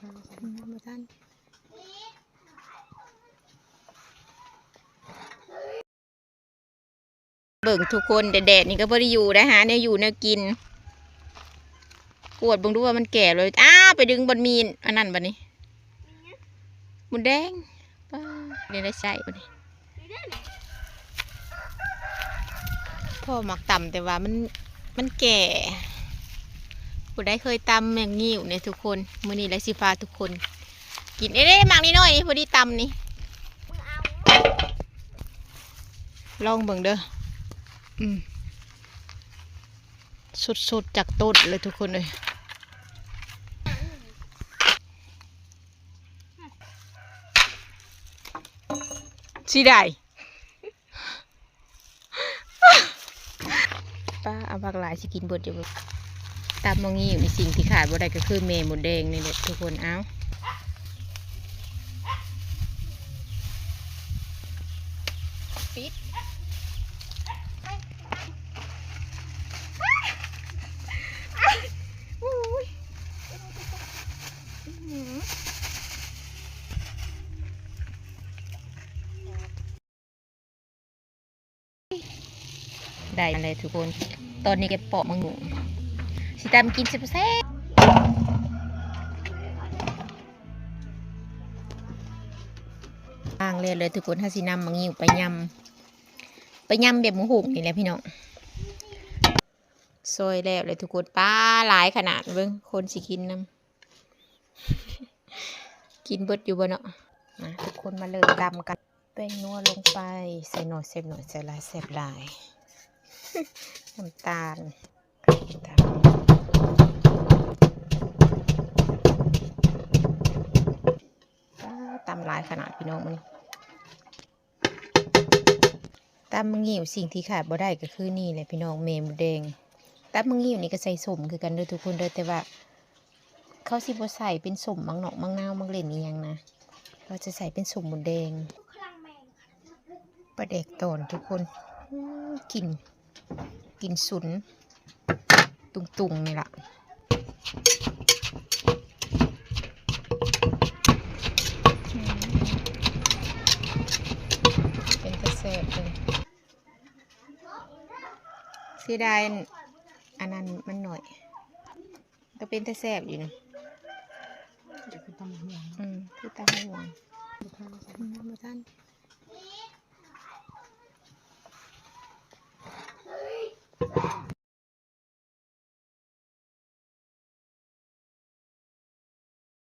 ອືມ ບໍ່ທັນ. ເບິ່ງທຸກຄົນ ແດດໆ ນີ້ກໍບໍ່ໄດ້ຢູ່ໄດ໋ ຫາແນວຢູ່ແນວກິນ. ກວດເບິ່ງດູວ່າມັນແກ່ແລ້ວ. ອ້າວ ໄປດຶງບ່ອນມີອັນນັ້ນບັດນີ້ ມົດແດງ. ປ້າ ໄດ້ໃຊ້ບັດນີ້. ພໍ່ມັກຕຳ ແຕ່ວ່າມັນ ມັນແກ່. ຜູ້ໃດເຄີຍຕຳໝາກງິ້ວແດ່ທຸກຄົນ? ມື້ນີ້ລະຊິພາທຸກຄົນກິນ. ເດ້ ໝາກນ້ອຍໆ ນີ້ ພໍດີຕຳນີ້. ລອງເບິ່ງເດີ. ອືມ ສົດໆ ຈາກຕົ້ນເລີຍທຸກຄົນເອີຍ. ຊິໄດ້ ປ້າ ເອົາບັກຫຼາຍ ຊິກິນເບິດຢູ່ບໍ່? ຕຳໝາກງິ້ວນີ້ ສິ່ງທີ່ຂາດບໍ່ໄດ້ກໍຄືແມ່ມົດແດງນີ້ແຫຼະທຸກຄົນ. ເອົາ ປິດ ໂອ້ຍ ອື ໄດ້ແລ້ວທຸກຄົນ. ຕອນນີ້ເກັບປອກມັນຢູ່ ຊິຕຳກິນແຊບໆ. ລ້າງແລ້ວເລີຍທຸກຄົນ. ເຮົາຊິນຳໝາກງິ້ວໄປຍຳ ໄປຍຳແບບໝູຫຸ່ງນີ້ແຫຼະພີ່ນ້ອງ. ຊອຍແລ້ວເລີຍທຸກຄົນ. ປ້າ ຫຼາຍຂະໜາດ. ເບິ່ງ ຄົນຊິກິນນຳ ກິນເບິດຢູ່ບໍ່ເນາະ? ມາ ທຸກຄົນມາເລີ່ມຕຳກັນ. ແປ້ງນົວລົງໄປ ໃສ່ໜ້ອຍແຊບໜ້ອຍ ໃສ່ຫຼາຍແຊບຫຼາຍ. ນ້ຳຕານ ປ້າ ຕຳຫຼາຍຂະໜາດພີ່ນ້ອງມື້ນີ້. ຕຳໝາກງິ້ວ ສິ່ງທີ່ຂາດບໍ່ໄດ້ກໍຄືນີ້ແຫຼະພີ່ນ້ອງ ແມ່ມົດແດງ. ຕຳໝາກງິ້ວນີ້ກໍໃສ່ສົ້ມຄືກັນເດີທຸກຄົນເດີ ແຕ່ວ່າ ເຂົາຊິບໍ່ໃສ່ເປັນສົ້ມໝາກນອກໝາກນາວໝາກເລັ່ນອີ່ຫຍັງນະ ເຂົາຈະໃສ່ເປັນສົ້ມມົດແດງ. ປາແດກຕອນທຸກຄົນ. ອືມ ກິ່ນ ກິ່ນສຸນຕຸງໆ ນີ້ລະ. ອືມ ເປັນຕາແຊບເລີຍ. ເສຍດາຍອັນນັ້ນມັນໜ້ອຍ. ກໍເປັນຕາແຊບຢູ່ນະ. ອືມ ຄືຕຳໝາກຫວານ. ອືມ ບໍ່ທັນ.